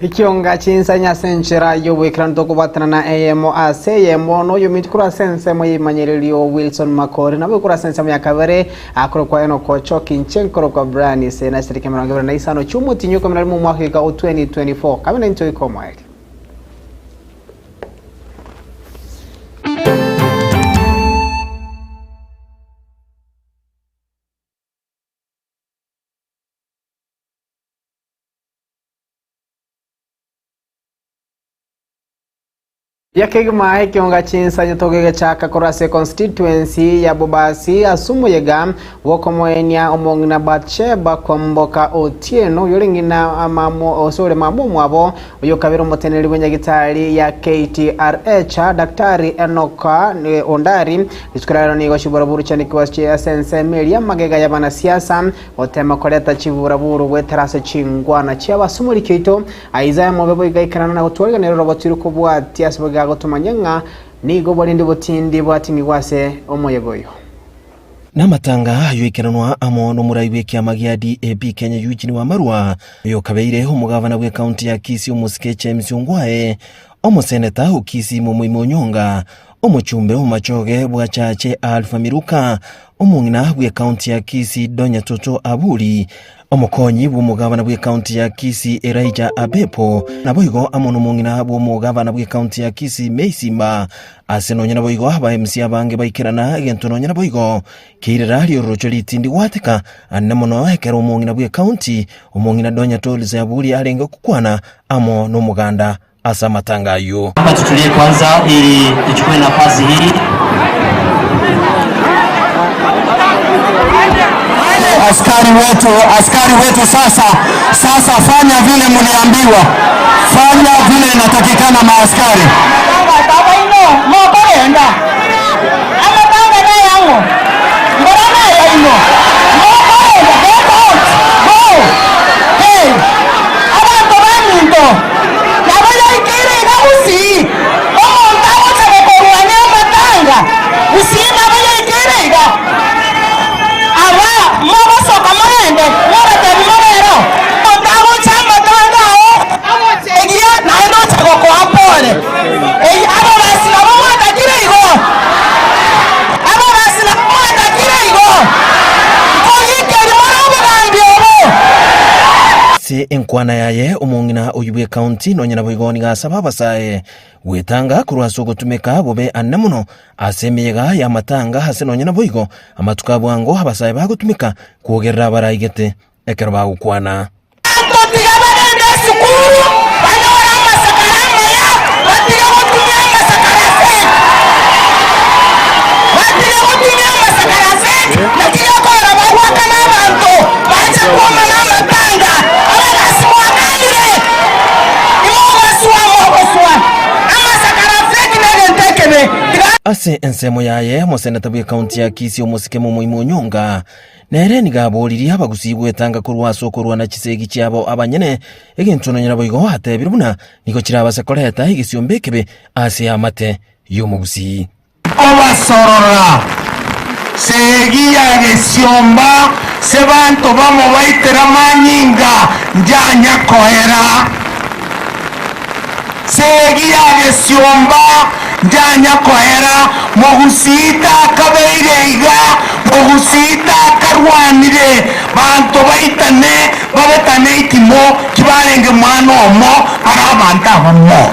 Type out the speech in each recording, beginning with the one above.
Ekionga chinsanya ase enchera y'oboikeranu tokobwatana na eyemo ase eyemo noyominto korwa ase ensemo y'ebimanyererio Wilson Makori nabo korwa ase ensemo ya kabere akorokwa Enock Ochoki inche nkorokwa Brian Ise na chitariki 25 chi'omotinyi o 11 omwaka goika o 2024 kabe naintwe goika omoerio. Buya kegima ekionga chinsanyo togegechaka korwa ase constituency ya Bobasi ase omoyega bw'okomoenia omong'ina Bathsheba Kwamboka Otieno oyore ng'ina mamo ose ore mama omwabo oyokabere omoteneneri bw'enyagitari ya KTRH Daktari Enock Ondari rituko riarero nigo chiburaburu chiandikigwa ase ensemo eria magega y'abanasiasa Gotema koreta chiburaburu goetera ase chingwana chi'abasomoriki oito, Isaya mobe boigo aikerana na gotwariganera oroboti rokobwatia ase boigo agotomanya ng'a nigo oborindi botindi bwating'igwe ase omoyega oyo. Namatanga ayoikeranwa amo nomorai bw'ekiama gia DAP Kenya Eugene Wamalwa, oyokabeire omogavana bw'ecounty ya Kisii omosike James Ongwae, omoseneta o Kisii Momoima Onyonga, omochumbe omomachoge bwa Chache Alpha Miruka, Omong'ina bw'ecounty ya Kisii Donya Toto Aburi, omokonyi bw'omogabana bw'ecounty ya Kisii Elijah Abepo, naboigo amo nomong'ina bw'omogabana bw'ecounty ya Kisii May Simba. Ase nonya naboigo aba MC abange baikerana egento nonya naboigo keirera riororocho ritindi gwateka anene mono ekero omong'ina bw'ecounty omong'ina Donya Tolls Aburi arenge gokwana amo nomoganda ase amatanga ayio. Naomba tutulie kwanza ili tuchukue nafasi hii. Askari wetu, askari wetu sasa, sasa fanya vile mliambiwa, fanya vile inatakikana maaskari. Nabo yaikeire iga Gusii, omonto agocha gokorwania amatanga Gusii nabo yaikeire iga. Aba mogosoka mogende mobatebi mobere oo, omonto agocha amatanga ao agochegia naende ocha gokoa pole. Eyio ababasi nabo mwatakire igo? Ababasi nabo mwatakire igo? Nkogiikeria more obogambi obo? Ase enkwana yaye, omong'ina oyio bw'ecounty nonya naboigo nigo asaba abasae gwetanga korwa ase ogotumeka bobe anene mono ase emeyega y'amatanga ase nonya naboigo amatuko a bwango abasae bagotumeka kwogerera abaraigete ekero bagokwana. Abanto tiga bagende esukuru banyore amasakara amaya, batige gotumia amasakara fake. Batige gotumia amasakara fake, naki gekogera bagoakana abanto bache kwomana amatanga. Abagasi mwakanire, imogoswa mogoswa. Amasakara fake negento ekebe. Tiga. Ase ensemo yaye, omoseneta bw'ecounty ya Kisii omosike Momoima Onyonga Nere nigo aboririe abagusii gwetanga korwa ase okorwana chisegi chiabo abanyene, egento nonya naboigo atebire buna nigo chirabase koreta egesiomba ekebe ase eamate y'omogusii. Obasorora segi ya gesiomba se banto bamobaitera manyinga njanya koera. Segi ya gesiomba njanya koera, mogusii takabeire iga, mogusii takarwanire, banto baitane babetane itimo kibarenge mwana omo are abanto abamo.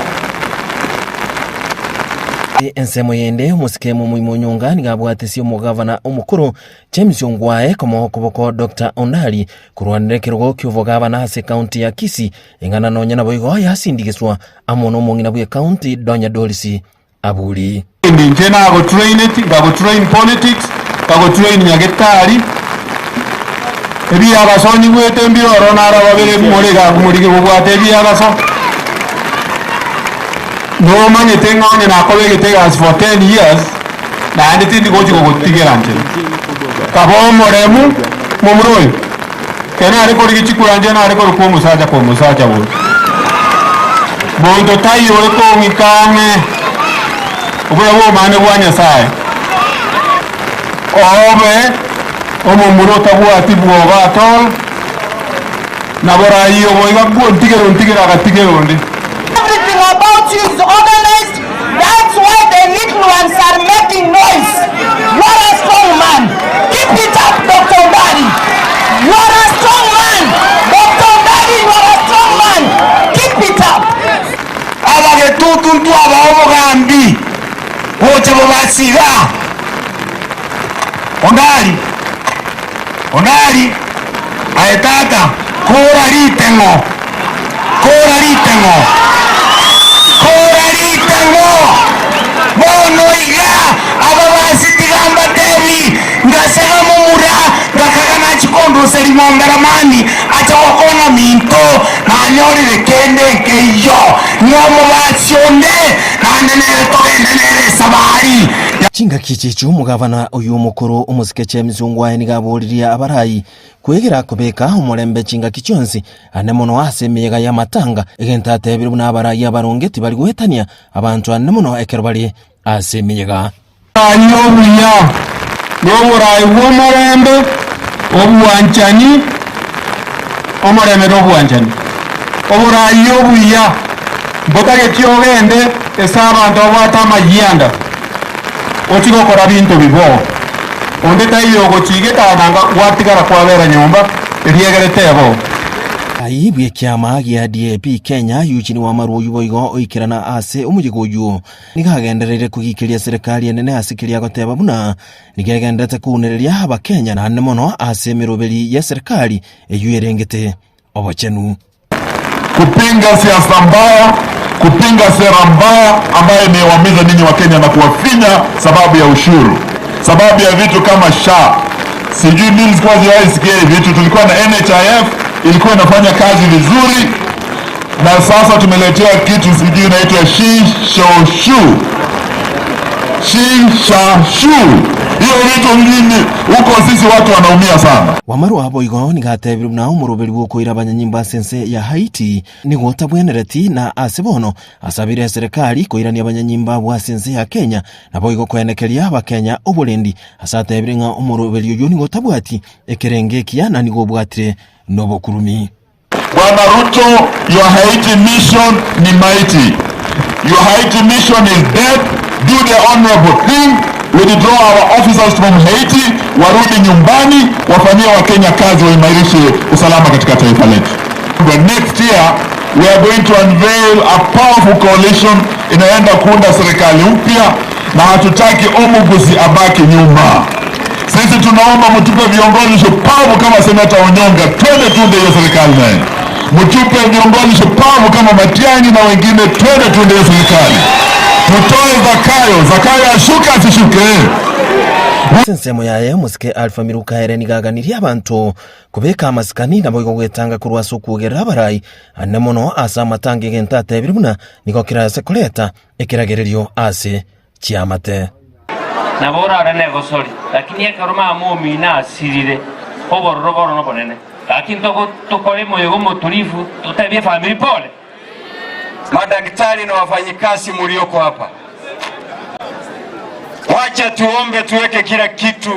Ase ensemo yende, omosike momoima Onyonga nigo abwatesie omogavana omokoro James Ongwae komoa okoboko Doctor Ondari korwanera ekerogo ki'obogavana ase ekaunti ya Kisii Ing'ana nonya naboigo yasindigiswa amo nomong'ina bw'ecounty Donya Doris Aburi. Inche nagotraineti, nkagotrain politics, nkagotrain nyagetari, ebiagaso nyigwete mbire ororo naro ababere more iga morige bobwate ebiagaso, nomanyete ng'a onye nakobegete egasi for ten years, naende tindi gochi gogotigera nchera. Kaba omoremu, momura oyo. Ekero nare korigia chikura inche nare korokwa omosacha kwa omosacha bobe. Monto taiyo ore kong'ika ang'e obuya bw'obomani bwa Nyasae, obe omomura otabwati bwoba at all. Nabo raiyo boiga kwontigera ontigera agatigera onde. Everything about you is organized, that's why the little ones are making noise. You are a strong man. Keep it up Doctor Ondari. You are a strong man. Doctor Ondari, you are a strong man. Keep it up. Abagetutu ntwabao obogambi gocha bobasiga. Ondari, Ondari, aye tata, kora riteng'o, kora riteng'o, kora riteng'o! Bono iga ababasi tiga mbatebi, ngasega momura, ngakaga nachia kondusia ring'ombe Ramani, acha gokwana minto, nanyorire kende nkeiyo, ng'a omobasi onde, naende nere togende nere esabari. Chingaki echi chi'omogavana oyio omokoro omosike James Ongwae nigo aboririe abarai kwegera kobeka omorembe chingaki chionsi, ane mono ase emeyega y'amatanga, egento atebire buna abarai abaronge tibari goetania abanto ane mono ekero bare ase emeyega. Oborai obuya noborai bw'omorembe, obwanchani, omorembe na obwanchani. Oborai obuya mbotageti ogende ase abanto babwate amayianda, ochie gokora binto bibo. Onde taiyo ogochigete nanga gwatigara kwabera nyomba, eriegere tebo. Aye bw'ekiama gia DAP Kenya, Eugene Wamalwa oyio boigo oikerana ase omoyega oyio, nigo agendereire kogikeria serikali enene ase keria agoteba buna nigo egenderete kounereria Abakenya naende mono ase emeroberi y'eserikali eyio erengete obochenu. Kupinga siasa mbaya, kupinga sera mbaya ambayo imewaumiza ninyi Wakenya na kuwafinya sababu ya ushuru, sababu ya vitu kama SHA. Sijui mimi sikuwa sijawahi sikia hivi vitu. Tulikuwa na NHIF ilikuwa inafanya kazi vizuri, na sasa tumeletewa kitu sijui inaitwa shishoshu shishashu. Hiyo vitu mjini huko sisi watu wanaumia sana. Wamarwa boigo nigo atebire buna omoroberi bw'okoira abanyanyimbo ase ense ya Haiti nigo otabwenereti na ase bono asabire eserekari koirania abanyanyimbo abwo ase ense ya Kenya naboigo koenekeria abakenya oborendi ase atebire ng'a omoroberi oyio nigo otabwati ekerengo ekiya na nigo obwatire nobokurumi. Bwana Ruto, your Haiti mission ni maiti. Your Haiti mission is dead. Do the honorable thing. Withdraw our officers from Haiti, warudi nyumbani, wafanyie Wakenya kazi, waimarishe usalama katika taifa letu. The next year we are going to unveil a powerful coalition inaenda kuunda serikali mpya, na hatutaki Omugusi abaki nyuma. Sisi tunaomba mtupe viongozi shupavu kama Seneta Onyonga, twende tuunde hiyo serikali naye. Mtupe viongozi shupavu kama Matiang'i na wengine, twende tuunde hiyo serikali. Tutoe Zakayo, Zakayo ashuke asishuke? Ase ensemo yaye omosike Alpha Miruka ere nigo aganirie abanto kobeka amasikani naboigo gwetanga korwa ase okwogerera abarai ane mono ase amatanga egento atebire buna nigo kerase koreta ekeragererio ase chiamate. Nabo orare negosori, lakini ekero mama omino asirire, obororo boro nobonene. Gaki ntogo tokore moyega omotulivu, totebie efamiri pole. Madaktari na wafanyikazi mulioko hapa, wacha tuombe, tuweke kila kitu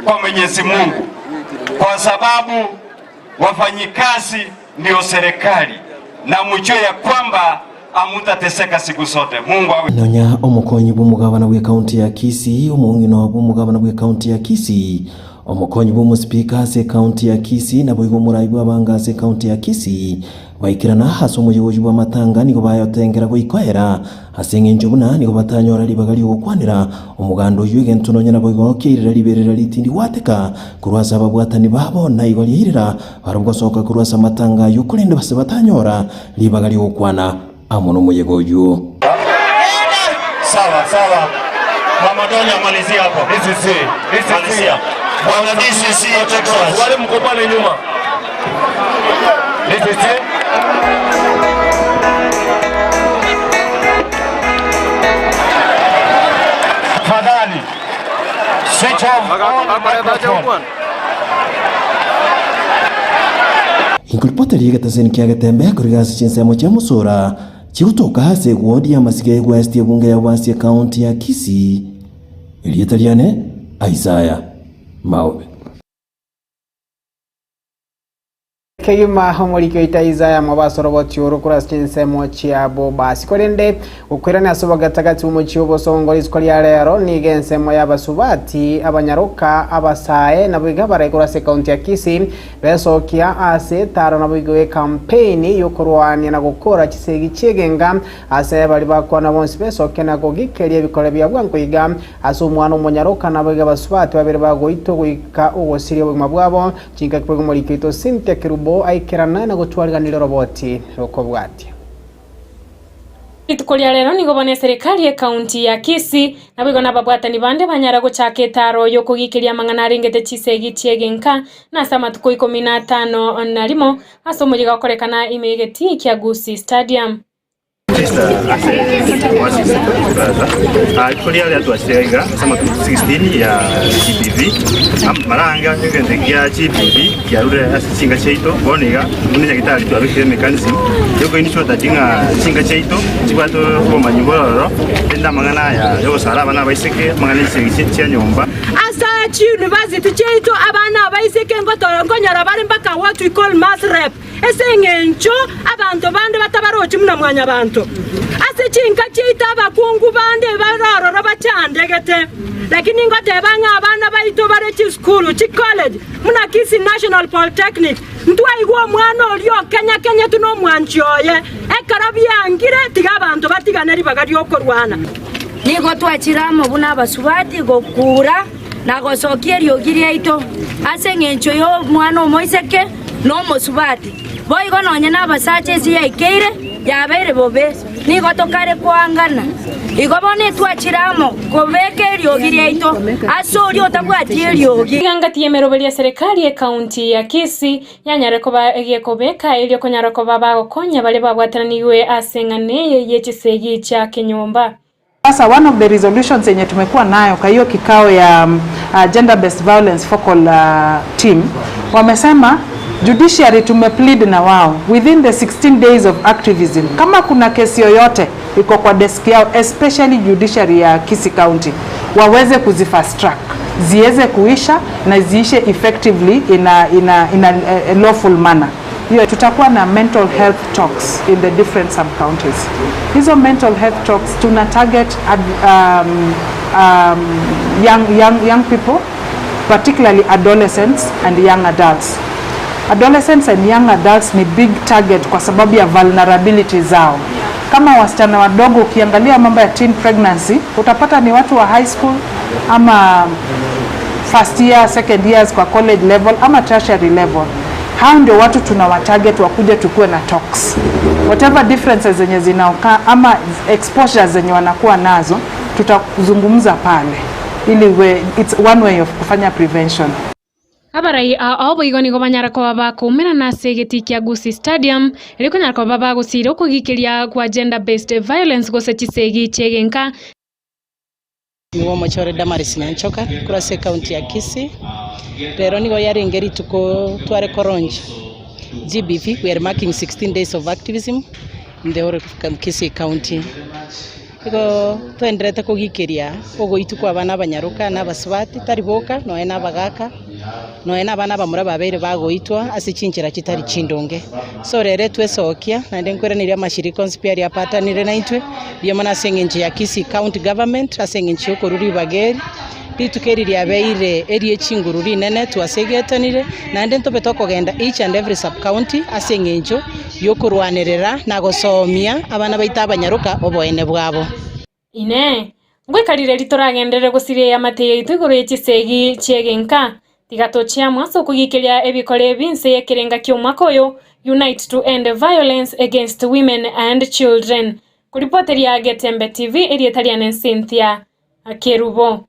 kwa Mwenyezi Mungu, kwa sababu wafanyikazi ndio serikali, na mjue ya kwamba hamutateseka siku zote. Mungu awe Nonya omokonyi bw'omogabana bw'ekaunti ya Kisii, omong'ina bw'omogabana bw'ekaunti ya Kisii, omokonyi bw'omospeaker ase ekaunti ya Kisii, naboigo omorai bw'abanga ase ekaunti ya Kisii, baikerana ase omoyogochi bw'amatanga nigo bayotengera goikoera ase eng'encho buna nigo batanyora ribaga ri'ogokwanera omoganda oyio egento nonya naboigo kiairera riberera ritindi gwateka korwa ase ababwatani babo na igo riairera barabwo gosoka korwa ase amatanga ayio korende base batanyora ribaga ri'ogokwana amo nomoyega oyio. Sawa sawa. Mama Donya malizia hapo. DCC. DCC. Malizia. Bwana DCC Texas. Wale mko pale nyuma. DCC. Tafadhali. Switch off all microphone. Inkoripoteri egetaseni kia Getembe korwa ase chinsemo chia Musura chigotoka ase ewodi ya Masige West ebunge ya Obasie ekaunti ya Kisii. Erieta riane Isaiah Maobe. Kegima omoriki oito Isaya mwabasa oroboti oro korwa ase chinsemo chiabo basi. Korende gokoirania ase obogatagati bw'omochie obosongo rituko ria rero nigo ensemo y'abasubati, abanyaroka, abasae naboigo abarai korwa ase ekaunti ya Kisii besokia ase etaro naboigo ekampeini y'okorwania na gokora chisegi chi'egenga ase baria bakwana bonsi besokia na kogikeria ebikore bia bwango iga ase omwana omonyaroka naboigo abasubati babere bagoitwa goika ogosiria obogima bwabo Chingaki boigo omoriki oito Cynthia Kerubo aikerana na gotwariganiria oroboti rokobwatia. Rituko ria rero nigo bono eserekari y'ekaunti ya Kisii naboigo nababwatani bande banyara gochaka etaaro y'okogikeria amang'ana arengete chisegi chi'egenka na ase amatuko ikomi na atano na rimo ase omoyega okorekana ime y'egetii kia Gusii Stadium. Rituko riaria twachire iga ase amatuko 16 ya GBV, mara ange egento kia GBV kiarure ase chinka chiaito, bono iga buna nyagetari twabekire emechanism yokoinsure that ng'a chinka chiaito chibwate obomanyi bwa ororo, rende amang'ana aya yogosara abana abaiseke, amang'ana ya chisegi chia nyomba. Ase chiuniversity chiaito abana abaiseke nkonyora bare mpaka what we call mass rape. Ase engencho abanto bande batabarochi buna mwanyabanto. Ase chinka chiaito abakungu bande bare ororo bachandegete. Lakini ngoteba ng'a abana baito bare chisukuru, chicollege, buna Kisii National Polytechnic, ntwaigwa omwana oria okenyakenyetwe nomwanchi oye. Ekero biangire, tiga abanto batigane ribaga ri'okorwana. Nigo twachire amo buna abasubati gokuura na gosokia eriogi riaito ase engencho y'omwana omoiseke na omosubati. Boigo nonya nabasacha ense yaikeire yabeire bobe, nigo tokare koangana. Igo bono etwachire amo kobeka eriogi riaito ase oria otabwati eriogi. Egangati y'emeroberi ya serikali y'ekaunti ya Kisii yanyare koba egekobeka erio konyara koba bagokonya baria babwatananigwe ase eng'ana eye ye chisegi chia kenyomba. Sasa one of the resolutions yenye tumekuwa nayo kwa hiyo kikao ya uh, gender based violence focal uh, team wamesema judiciary tumeplead na wao within the 16 days of activism, kama kuna kesi yoyote iko kwa desk yao especially judiciary ya Kisii County waweze kuzifast track ziweze kuisha na ziishe effectively in a, in a, in a, a lawful manner. Hiyo tutakuwa na mental health talks in the different sub counties. Hizo mental health talks tuna target ad, um, um, young, young, young people particularly adolescents and young adults. Adolescents and young adults ni big target kwa sababu ya vulnerability zao. Kama wasichana wadogo, ukiangalia mambo ya teen pregnancy utapata ni watu wa high school ama first year, second years kwa college level ama tertiary level. Hao ndio watu tunawatarget wakuja tukuwe na talks. Whatever differences zenye zinaokaa ama exposures zenye wanakuwa nazo tutazungumza pale ili we, it's one way of kufanya prevention. Abarai ao boigo nigo banyara koba bakoumerana ase egetii kia Gusii Stadium erio konyara koba bagosira okogikeria gwa Gender Based Violence gose chisegi chi'egenka. Nigo omochie ore Damaris Nyanchoka korwa ase ecounty ya Kisii. Rero nigo yarenge rituko tware koroncha GBV, we are marking 16 days of activism in the whole of Kisii county. Igo twenderete kogikeria ogoitwa kwa abana abanyaroka na abasubati tari boka nonya na abagaka nonya na abana abamura babeire bagoitwa ase chinchera chitari chindonge. So rero twesokia naende nkoiraneria amashirika onsi pi aria apatanire naintwe mbuya mono ase eng'encho ya Kisii County Government ase eng'encho yokorwa ribaga eri. Rituko eri riabeire erie chinguru rinene twasegetanire naende ntobe tokogenda each and every sub county ase eng'encho yokorwanerera na gosomia abana baito abanyaroka oboene bwabo. Inee! Ngoika rireri toragenderere gosiria eamate yaito igoro ye chisegi chi'egenka? Tiga tochie amo ase okogikeria ebikora ebi inse y'ekerenga ki'omwaka oyo, Unite to End Violence Against Women and Children. Koripoteria Getembe TV, erieta riane Cynthia Kerubo.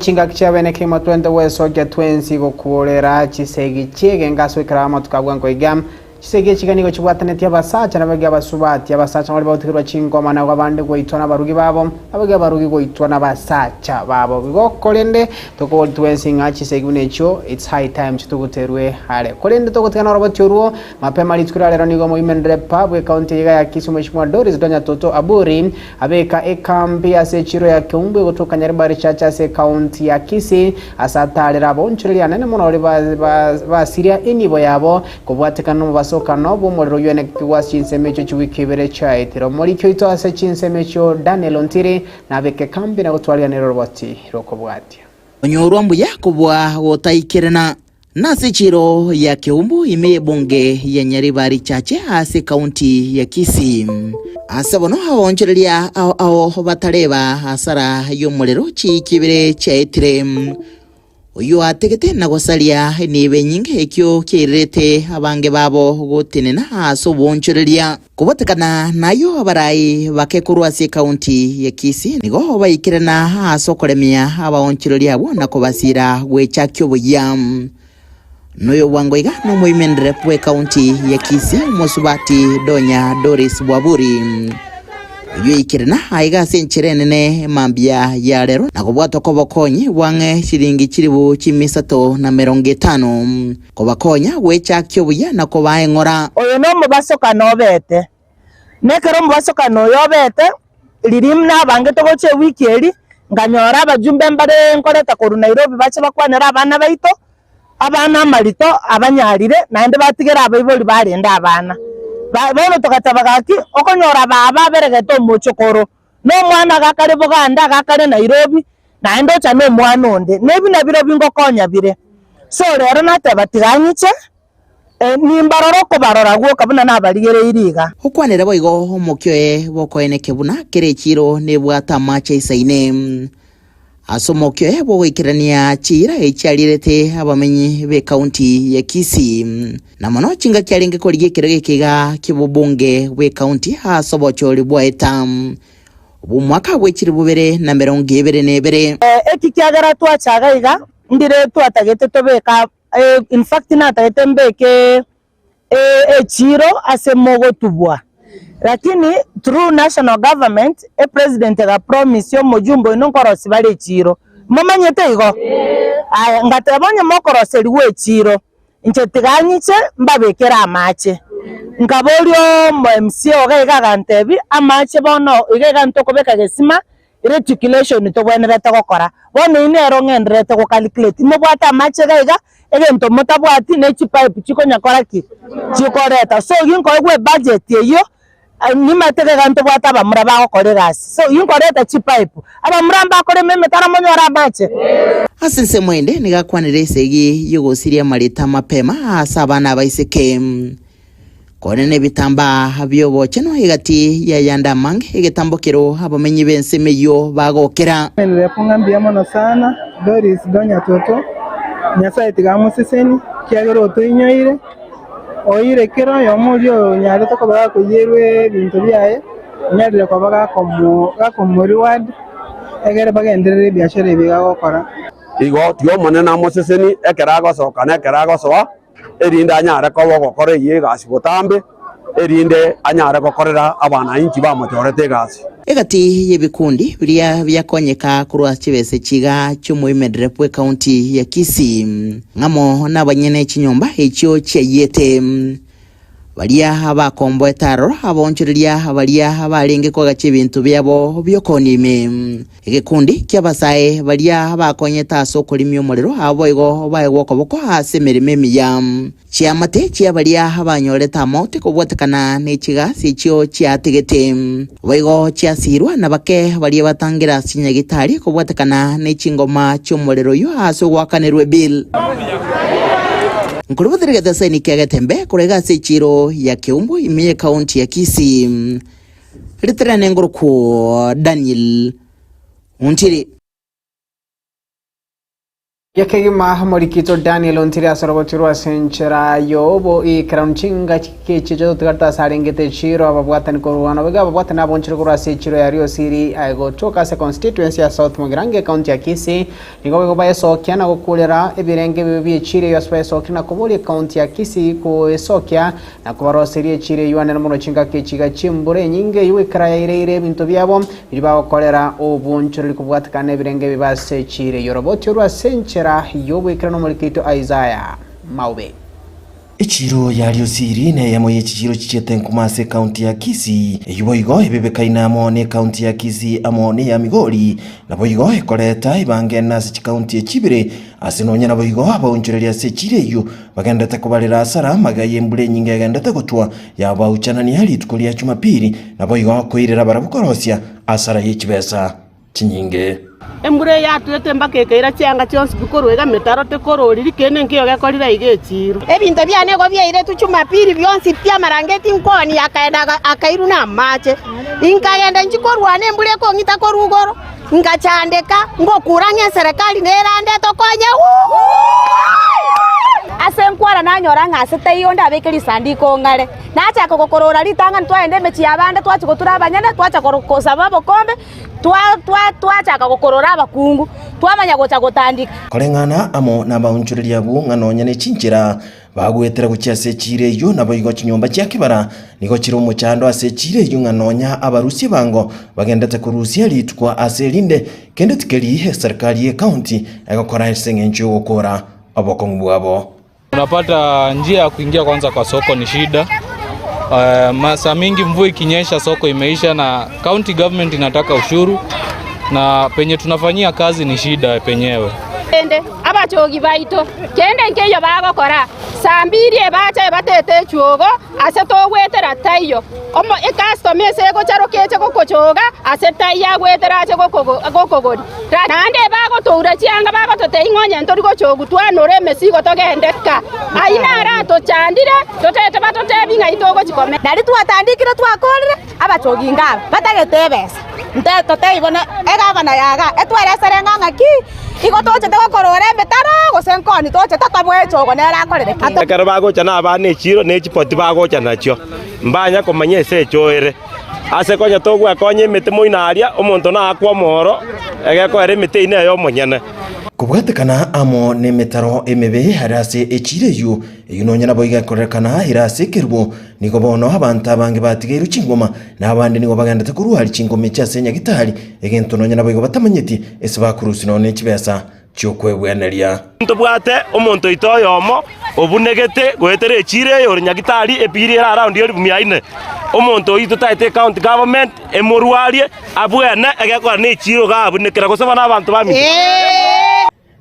Chingaki chia bene kegima twente gwesokia twensi gokuorera chisegi chi'egenka ase goikera amatuko a bwango iga. Chisegi echiga nigo chibwatanetie abasacha na baria abasubati. Abasacha baria bagotigerwa chingoma nabo abande goitwa nabarugi babo, na baria abarugi goitwa nabasacha babo. Igo korende tokobori twensi ng'a chisegi buna echio it's high time chituguterwe are. Korende togotigana oroboti orwo, mapema rituko ria rero nigo omoimenere pa bw'ecounty eye iga ya Kisii Mweshimiwa Doris Donya Toto Aburi abeka ekambi ase echiro ya Keumbu egotoka Nyaribari Church ase ecounty ya Kisii ase atarere abaonchoreria anene mono baria basiria enibo yabo Kobwatekana nomobasokano bw'omorero oyio oenekigwe ase chinsemo echio chiwiki ibere chiaetire. Omoriki oito ase chinsemo echio Daniel Ontiri nabeke kambi na gotwariganera oroboti rw'okobwatia. Onyorwa mbuya kobua gotaikerana. Nase chiiro ya Keumbu ime y'ebunge ya Nyaribari Chache ase ekaunti ya Kisii. Ase bono abaonchoreria ao ao batareba hasara y'omorero chiiki ibere chiaetire. Oyio ategete na gosaria enibo enyinge ekio kiairerete abange babo gotenena ase oboonchoreria. Kobotekana nayio abarai bake korwa ase ekaunti ya Kisii nigo baikerana ase okoremia abaonchoreria abwo na kobasiira gwechakia oboyia. Noyo bwango iga nomoimenere bw'ekaunti ya Kisii omosubati Donya Doris Bwaburi. Oyio oikerena aiga ase enchera enene mambia ya rero na kobwatwa kw'obokonyi bwang'e chiringi chilifu chimisato na merongo etano kobakonya gwechakia obuya na kobaa eng'ora. Oyo nomobasokano obete, na ekero omobasokano oyo obete, riria nabangete gocha ewiki eria, nkanyora abajumbe mbare nkoreta korwa Nairobi bache bakwanere abana baito, abana amarito abanyarire, naende batigere abaibori barende abana. Ba bono togateba gaki, okonyora baba aberegete omochokoro, na omwana iga akare Boganda, iga akare Nairobi, naende ocha na omwana onde, na ebi nabirobio ngokonya bire. So rero nateba tiga ng'iche. Nimbarore okobarora gwoka buna nabarigereirie iga. Okwanere boigo omokia oye bw'okoenekia buna kera echiiro nebwate amache aisaine. Ase omokia oye bw'ogoikerania chiira echiarirete abamenyi b'ekaunti ya Kisii, na mono chingaki arenge korigia ekerogo eke iga ki'obobunge bw'ekaunti ase obochori bwaeta bw'omwaka bwe chilifu bibere na emerongo ebere na ebere. Eki kiagera twacha iga iga, ndire twatagete tobeke In fact natagete mbeke echiro ase mogotubwa lakini through national government e president ega promise omojumbe oino nkorosia bare echiro. Momanyete igo? Aya ngateba onye mokoroserigwa echiro inche tiga ng'iche mbabekere amache. Nkaboria omo MCA iga iga agantebia amache bono iga iga ntokobeka gesima Reticulation tobwenerete gokora. Bono eyio nero ng'endererete go calculate. Mobwate amache iga iga, egento motabwati ne chipipe chikonya kora ki? Chikoreta. So ginkoegwa ebudget eyio, nimanyete iga iga ntobwate abamura bagokora egasi. So ginkoreta chipipe, abamura mbakorema emetaro monyore amache? Ase ensemo ende nigo akwanire esegi y'ogosiria amarita mapema ase abana abaiseke. Korende nebitambaa bi'obochenu egati y'ayande amange, egetambo kero abamenyi b'ensemo eyio bagokera. Nere kong'a mbuya mono sana Doris Donya Toto, Nyasae tiga amoseseni, ekiagera otoinyoire, oire kera oyomo oria onyarete koba gakoiyerwa ebinto biaye, onyarire koba gakomo gakomo reward, egere bagenderere ebiashara ebi iga agokora. Igo tiga Omonene amosesenie ekero agosoka na ekero agosoa. erinde anyare koba ogokora eyio egasi botambe, erinde anyare gokorera abanainchi bamochorete egasi. Egati y'ebikundi biria biakonyeka korwa chibese chiga chi'omoimedere bw'ekaunti ya Kisii, ng'amo nabanyene chinyomba echio chiayiete. Baria abakomboete aroro, abaonchoreria baria barenge koagacha ebinto biabo bi'okoonia ime. Egekundi ki'abasae baria bakonyete ase okorimia omorero, abwo boigo baegwe okoboko ase emeremo emiya. Chiamate chia baria banyorete amaote kobwatekana ne chigasi echio chiatigete, boigo chiasiirwe na bake baria batangire ase chinyagitari kobwatekana ne chingoma chi'omorero oyio ase ogoakanerwa ebill. Nkorobotera egeteseni kia Getembe korwa iga ase echiiro ya Keumbu ime y'ekaunti ya Kisii. Ritere nengorokwo Daniel Ontiri. Gekegima omorikito Daniel ontire ase oroboti rw'ase enchera y'oboikeranu chingaki echi totigarete ase arengete echiro ababwatani korwa nabo iga ababwatani abonchire korwa ase echiro ya Riosiri gotoka ase constituency ya South Mugirango ekaunti ya Kisii nigo boigo baesokia na gokurera ebirenge ebibe bi'echiro eyio ase baesokire na koboria ekaunti ya Kisii koesokia na kobaroseria echiro eyio anene mono chingaki echi iga chi'embura enyinge eyio goikera yaireire ebinto biabo biria bagokorera obonchoreri kobwatekana nebirenge ebibe ase echiro eyio. Roboti orwe ase enchera y'ogoikerana omoriki oito Isaiah Maube. Echiro ya Riosiri neyemo ye chichiro chichiete nkuma ase ekaunti ya Kisii, eyio boigo ebebekaine amo nekaunti ya Kisii amo neya Migori, naboigo ekoreta ebangene ase chikaunti echi ibere Ase nonya naboigo abaonchoreria ase echiira eyio bagenderete kobarera asara amagega y'embura enyinge egenderete gotwa, yabauchanania rituko ria Jumapili, naboigo koirera barabwo korosia asara ye chibesa chinyinge. Embura eye yatwete mpaka ekaira chianga chionsi pi korwa iga emetaro tekororiri, kende nkeiyo gekorire aiga echiiro. Ebinto biane igo biairetwe Jumapili bionsi pi, amarangeti nkoni akaenda akairwa namache. Inkagenda inche korwana embura ekong'ita korwa igoro. Ngachandeka, ngokura ng'a eserekari nerande etokonye. Ase nkwara nanyora ng'a ase taiyo onde abeke risandiko ong'are. Nachaka gokorora ritang'ani twagenda emechie y'abande twachia gotura abanyene, twacha kosaba obokombe, twachaka gokorora abakungu, twamanya gocha gotandika. Koreng'ana amo nabaonchoreria abwo ng'a nonya ne chinchera Bagoetera gochia ase echiiro eyio, naboigo chinyomba chia kebara nigo chire omochando ase echiiro eyio ng'a nonya abarusia ebango bagendete korusia rituko ase erinde, kende tikeri eserikari y'ecounty egokora ase eng'encho y'ogokora obokong'u bwabo. Unapata njia ya kuingia kwanza kwa soko ni shida. Masaa mingi mvua ikinyesha soko imeisha, na county government inataka ushuru na penye tunafanyia kazi ni shida penyewe. Rende abachogi baito, kende nkeiyo bagokora, saa mbiri ebacha ebatete echuogo ase togwetera taiyo. Omo ecustoma ase egocharoka eche gokochoga ase taiyo agwetera ache gokogoria. Naende bagotoura chianga bagototebia ng'a onye ntori gochogu twanore emesigo togende ka. Ayio naro atochandire, totete batotebie ng'ai togochia komenya. Nario twatandikire twakorire, abachogi ngaba batagete ebesa. Totebi bono egavana yaga etweresere ng'a ng'aki igo tochete gokorora emetaro gose nkoni tochete toboe echogo nere akorere ki. Ekero bagocha nabana echiro ne chipoti bagocha nachio, mbanya komanya ase echo ere. Ase konya togwekonya emete moino aria, omonto naakwe omoro, egekoera emete eyio neye omonyene. Kobwatekana amo nemetaro emebe are ase echiiro eyio, eyio nonya naboigo ekorerekana ere ase ekerubo, nigo bono abanto abange batigeirwe chingoma, na abande nigo bagendete korwa aria chingoma echi ase nyagitari, egento nonya naboigo batamanyeti ase bakorusia nonya ne chibesa chi'okwegweneria. Ntobwate omonto oito oyomo obunegete goetera echiiro eye ore nyagitari epiri ere around elifu mia ine. Omonto oyio totaete ecounty government emorwarie abwene egekora ne echiiro iga abunekera gose bono abanto baminto.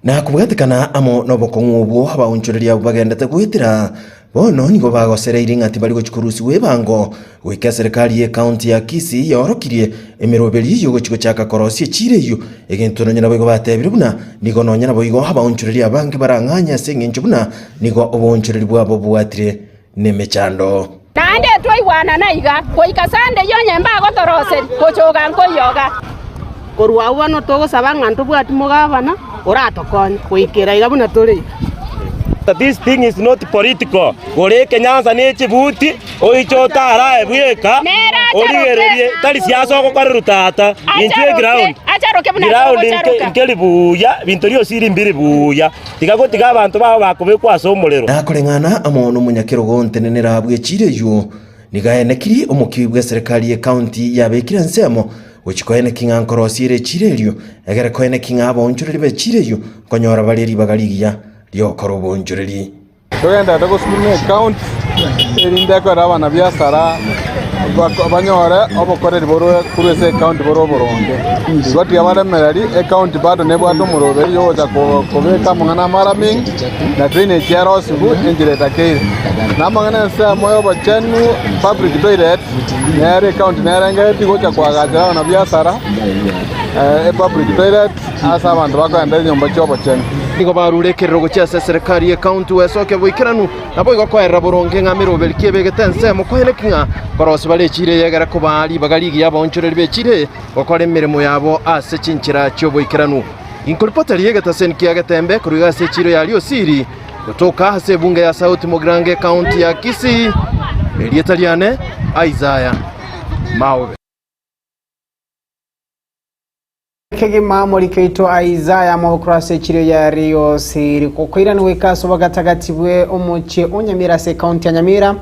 Na kobwatekana amo nobokong'u obwo abaonchoreria abwo bagendete goetera, bono nigo bagosereirie ng'a tibari gochia korusigwa ebango goika eserekari y'ecounty ya Kisii yaorokirie emeroberi y'ogochia gochaka korosia echiiro eyio, egento nonya naboigo batebire buna nigo nonya naboigo abaonchoreria abange barang'anye ase eng'encho buna nigo oboonchoreri bwabo bobwatire nemechando. Naende twaigwanana iga, goika Sunday onye mbagotoroseria, gochoga nkoyoga. Korwa agwo bono togosaba ng'a ntobwati mogabana oratokonye goikera iga buna tore iga. This thing is not political. Gora ekenyansa ne chibuti oiche otarae bweka origererie tari siasa ogokorerwa tata inchwe eground ground nkeri buya binto riosiri mbiri buya tiga gotiga abanto bao bakobekwa ase omorero. Nakoreng'ana amo nomonyakerogo ontenenera bw'echiira eyio, nigo aenekirie omokiwi bw'eserekari y'ecounty yabekire ensemo gochia koenekia ng'a nkorosia ere echiira erio, egere koenekia ng'a abaonchoreri b'echiira eyio nkonyora bare ribaga rigiya ri'ogokora oboonchoreri. Togenderete gosukuma ecounty erinde ekore abanabiasara banyore obokoreri borwe korwa ase ecounty bore oboronge. Igo tiga baremereri ecounty bado nebwate omoroberi ogocha kobeka amang'ana amaramingi na drainage yarosiwu enchera etakeire. Na amang'ana ensemo ya obochenu public toilet nere ecounty nerengeretie gocha koagachera abanabiasara epublic toilet ase abanto bakoenda enyomba chi'obochenu. Nigo barure ekerero gochia ase eserekari y'ecounty gwesokia boikeranu, naboigo koerera boronge ng'a meroberi ki ebegete ensemo koeneki ng'a korosia bare echiira eye egere kobaa ribaga rigiya abaonchoreri b'echiira eye gokora emeremo yabo ase chinchera chi'oboikeranu. Inkoripoteri y'egetaseni kia Getembe korwa iga ase echiiro ya Riosiri, gotoka ase ebunge ya South Mugirango ekaunti ya Kisii, erieta riane Isaiah Maobe. Kegima omoriki oito Isaya amaboko ase echiiro ya Riosiri gokoirana goika ase obogatagati bwe omochie o Nyamira ase ekaunti ya Nyamira.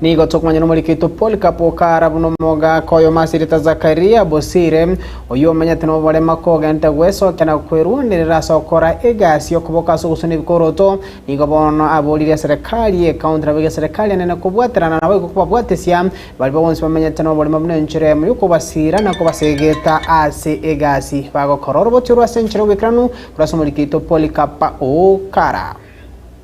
Nigo tokomanya nomoriki oito Polycarp okara buna omogaka oyomo ase erieta Zakaria Bosire, oyio omenyete noborema kogenta gwesokia na kwerwanerera ase ogokora egasi y'okoboko ase ogosuna ebikoroto. Nigo bono aboririe eserekari y'ecounty naboigo eserekari enene kobwaterana naboigo kobabwatesia baria bonsi bamenyete noborema buna enchera eyemo y'okobasiira na kobasegeta ase egasi bagokora. Oroboti orwo ase enchera y'oboikeranu korwa ase omoriki oito Polycarp Okara.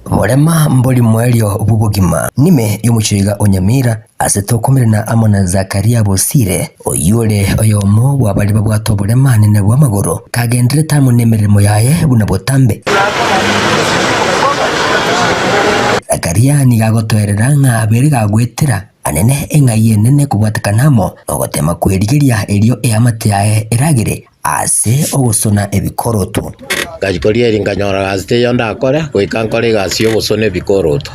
Borema mbori moerio bw'obogima. Nime y'omochoiga o Nyamira, ase tokomerana amo na Zakaria Bosire, oyio ore oyomo bwa baria babwate oborema anene bw'amagoro, kagendererete amo nemeremo yaye buna botambe. Zakaria nigo agotoerera ng'a abere gagoetera anene eng'ai enene kobwatekana amo nogotema kwerigeria erio eamate yaye eragere Ase ogosona ebikoroto. Ngachia koria nkanyora gasi teiyo ndakore, goika nkore egasi y'ogosona ebikoroto.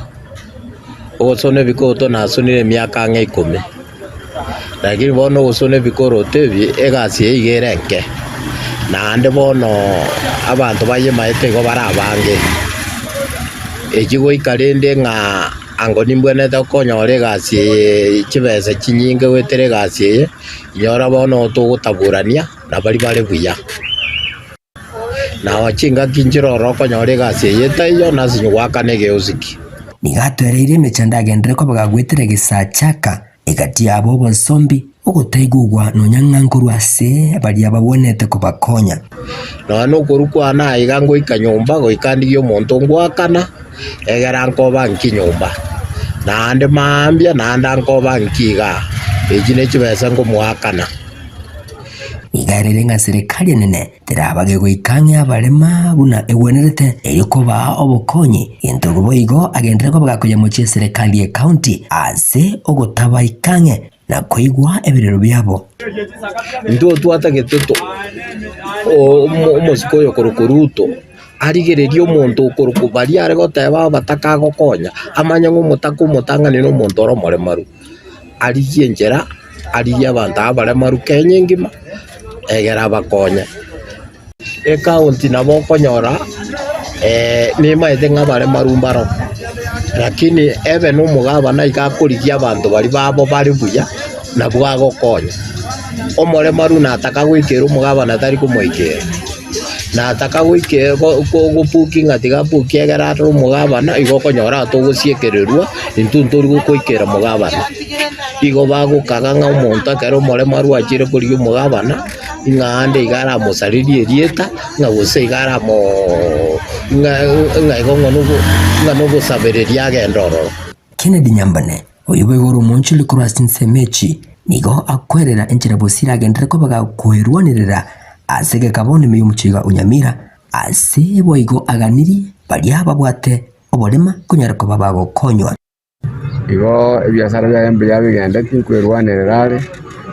Ogosona ebikoroto nasonire emiaka ang'e ikomi, lakini bono ogosona ebikoroto ebi, egasi eye iga ere enke, naende bono abanto bayemaete igo bare abange. Eki goika rende ng'a ango nimbwenerete konyora egasi eye chibesa chinyinge goetera egasi eye. Inyora bono togotaburania na baria bare buya. Na chingaki nchiroro okonyora egasi eye etaiyo, na ase goakana egeosiki. Nigo atwereire emechando agenderere koba gagwetera egesachaka egati yabo obosombi, ogotaigugwa nonya ng'a nkorwa ase baria babwenerete kobakonya. Nonya nokorwa kwane aiga ngoika nyomba, goika ndigie omonto ngoakana, egera nkoba nki nyomba, naende mambia naende ankoba nki igaa, echi ne chibesa nkomoakana. Nigo arere ng'a serikali enene terabage goika ang'e abarema buna egwenerete erio kobaa obokonyi, gento boigo agenderere koba gakoyemochia eserekari y'ecounty ase ogotabaika ang'e na koigwa ebirero biabo. Intwe twatagete to omosike oyo korokwa Ruto arigererie omonto okorokwa baria are goteba abataka agokonya, amanye ng'a omotaka omotang'ani na omonto ore omoremaru, arigie enchera arigie abanto abaremaru Kenya engima, egere abakonye. Ekaunti nabo okonyora nimaete ng'a abaremaru mbaro, lakini ebe na omogabana iga akorigia abanto baria babo bare buya, nabwo agokonya. Omoremaru nataka goikera omogabana tari komoikera, nataka goike gopuki ng'a tiga apukie ekero arore omogabana, igo okonyora togosiekererwa intwe ntori gokoikera omogabana. Igo bagokaga ng'a omonto ekero omoremaru achire korigia omogabana. Ng'a aande iga aramosarerie erieta, ng'a gose iga aramoo ng'a ng'a igo ng'a nogo ng'a nogosabereria agende ororo. Kennedy Nyambane, oyio boigo ore omoonchoreri korwa ase chinsemo echi, nigo akwerera enchera Bosire agenderere koba gakwerwanerera ase egekabo nime y'omochie o Nyamira, ase boigo aganirie baria babwate oborema konyara koba bagokonywa. Igo ebiasara biaye mbuya bigendeti nkwerwanerera are,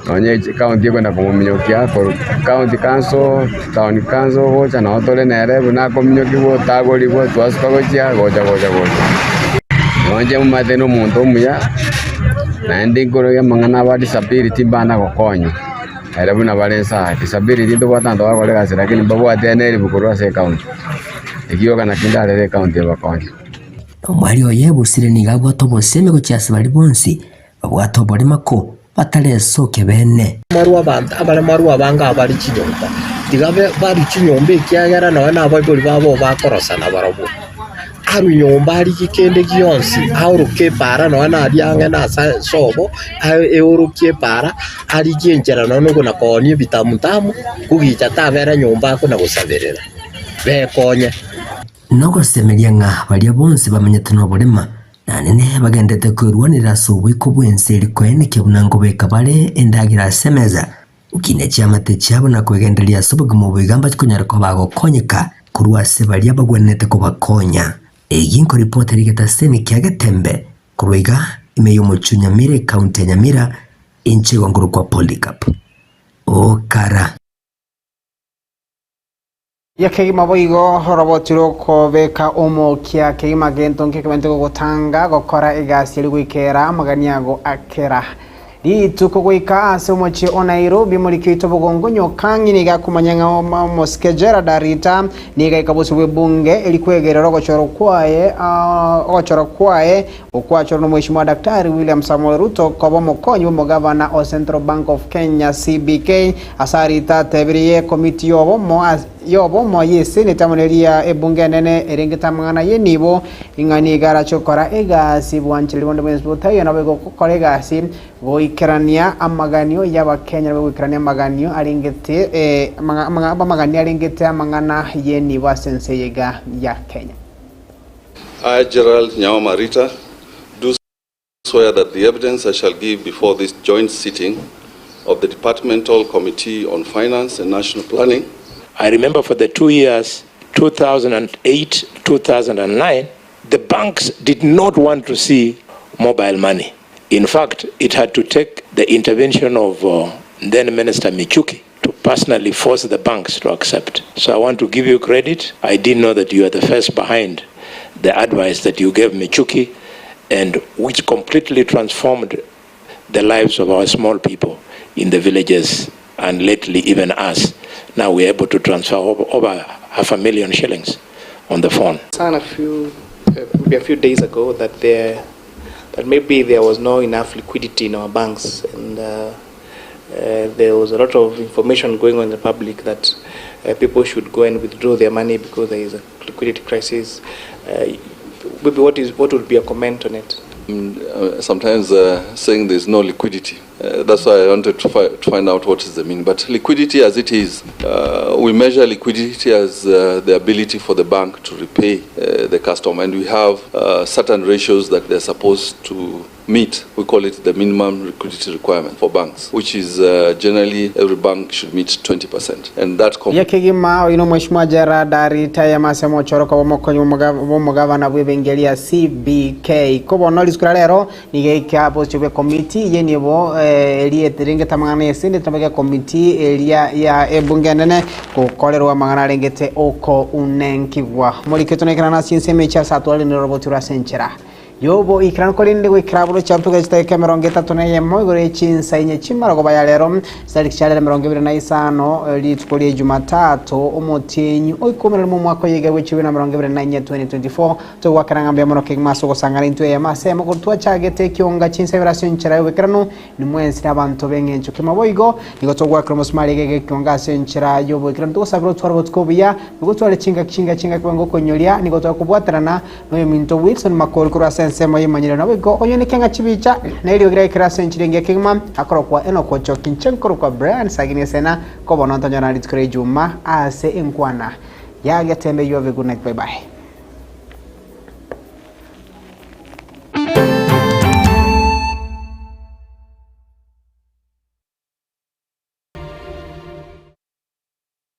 nonye ekaunti ekwenda komominyokia korwa county council, town council gocha nabo tore nere buna akominyokiwa otagorigwa twasuka gochia gocha gocha gocha. Nonye momanyete na omonto omuya, naende nkororia amang'ana aba disability mbana gokonywa, ere buna bare inse aa. Disability ntobwate abanto bagokora egasi lakini mbabwate eneribu korwa ase ekaunti, ekio gioka nakio ndarebe ekaunti ebakonye. Omwari oye Bosire nigo abwate obosemi gochia ase baria bonsi babwate oborema ko bataresokia bene. Abaremaru abange abare chinyomba, tiga barue chinyomba ekiagera nonya nabaibori babo bakorosana barobwo. Arue nyomba arigie kende gionsi, aoroke epaara nonya naria ang'e nase sobo, eorokie epaara, arigie enchera nonya nokona koonia ebitamutamu, kogicha tabera nyomba akona gosaberera, bekonye. Nogosemeria ng'a baria bonsi bamenyete noborema, na nene bagenderete kwerwanerera ase oboiko bw'ense eri koenekia buna nkobeka bare endagera ase emesa, gokinia chiamate chiabo na kwegendereria ase obogima obo iga mbache konyara koba bagokonyeka korwa ase baria bagwenerete kobakonya. Eyio nkoripota rigetaseni kia Getembe korwa iga ime y'omochie o Nyamira ecounty ya Nyamira, inche igo nkorokwa Polycarp Okara. Ya kegima boigo oroboti rw'okobeka omokia kegima gento nkekemente gogotanga gokora egasi eria goikera amagani ago akera rituko goika ase omochie o Nairobi. Omoriki oito bogongo Nyokangi nigo akomanya ng'a omosike Gerald Arita nigo aika bosio bw'ebunge eri kwegerera ogochorwa kwaye ogochorwa kwaye okwachorwa n'omweshimiwa Daktari William Samoei Ruto koba omokonyi bw'omogavana o Central Bank of Kenya, CBK. Ase Arita atebirie ekomiti y'obomo y'obomo y'eseneti amo neria ebunge enene erengete amang'ana y'enibo ing'a nigo arache gokora egasi bwanchereri bonde bwensi botaiyo naboigo gokora egasi goikerania amaganio y'Abakenya naboigo goikerania amaganio arengete amaganio arengete amang'ana y'enibo ase ense eye iga ya Kenya. I, Gerald Nyaoma Rita, do swear that the evidence I shall give before this joint sitting of the Departmental Committee on Finance and National Planning. I remember for the 2 years, 2008, 2009, the banks did not want to see mobile money. In fact, it had to take the intervention of then Minister Michuki to personally force the banks to accept. So I want to give you credit. I didn't know that you are the first behind the advice that you gave Michuki and which completely transformed the lives of our small people in the villages and lately even us. Now we're able to transfer over half a million shillings on the phone. A few, maybe a few days ago that there, that maybe there was no enough liquidity in our banks, and there was a lot of information going on in the public that people should go and withdraw their money because there is a liquidity crisis. Maybe what would be a comment on it? Sometimes saying there's no liquidity. That's why I wanted to find out what is the meaning. But liquidity as it is, we measure liquidity as the ability for the bank to repay the customer. And we have certain ratios that they're supposed to meet. We call it the minimum liquidity requirement for banks, which is generally every bank should meet 20%. And that Yakigima oino Mheshimiwa Gerald Arita yamasemo choroko bomokonyi bomogavana bw'ebengeria CBK kobono risukura rero nigeika bosio bwe committee ye nibo erieterengete amang'ana esende tabage committee eria ya ebunge nene gukorerwa amang'ana arengete oko unenkigwa moriketo nekera na sinseme cha satwale ni robot urasenchera yobo ikran kolinde gwikira buro chaptu gachita 31 igoro echinsa inye chimara goba ya lero sari kyalera 25 rituko lya Jumatatu omotinyu oikomera mu mwaka yega gwechibiri na 24 2024 togwakaranga mbya mono kigmaso gosangana intwe ya masemo gotwa chagete kyonga chinsa verasio nchera yobekerano ni mwensi abantu bengencho kimaboigo nigo togwakira omusumari gege kyonga ase nchera yoboikerano togosabira otwara botkobuya nigo tware chinga chinga chinga kwengo konyoria nigo twakubwaterana noyo minto Wilson Makori kurwa sensemo yimanyire naboigo onyo nikenga chibicha neryo gira ikirase nchirenge kigma akorokwa enoko chokinchenkoro kwa Brian Sagini sena kobono ntonyora rituko ria Juma ase enkwana yagetembe. You have a good night. Bye bye.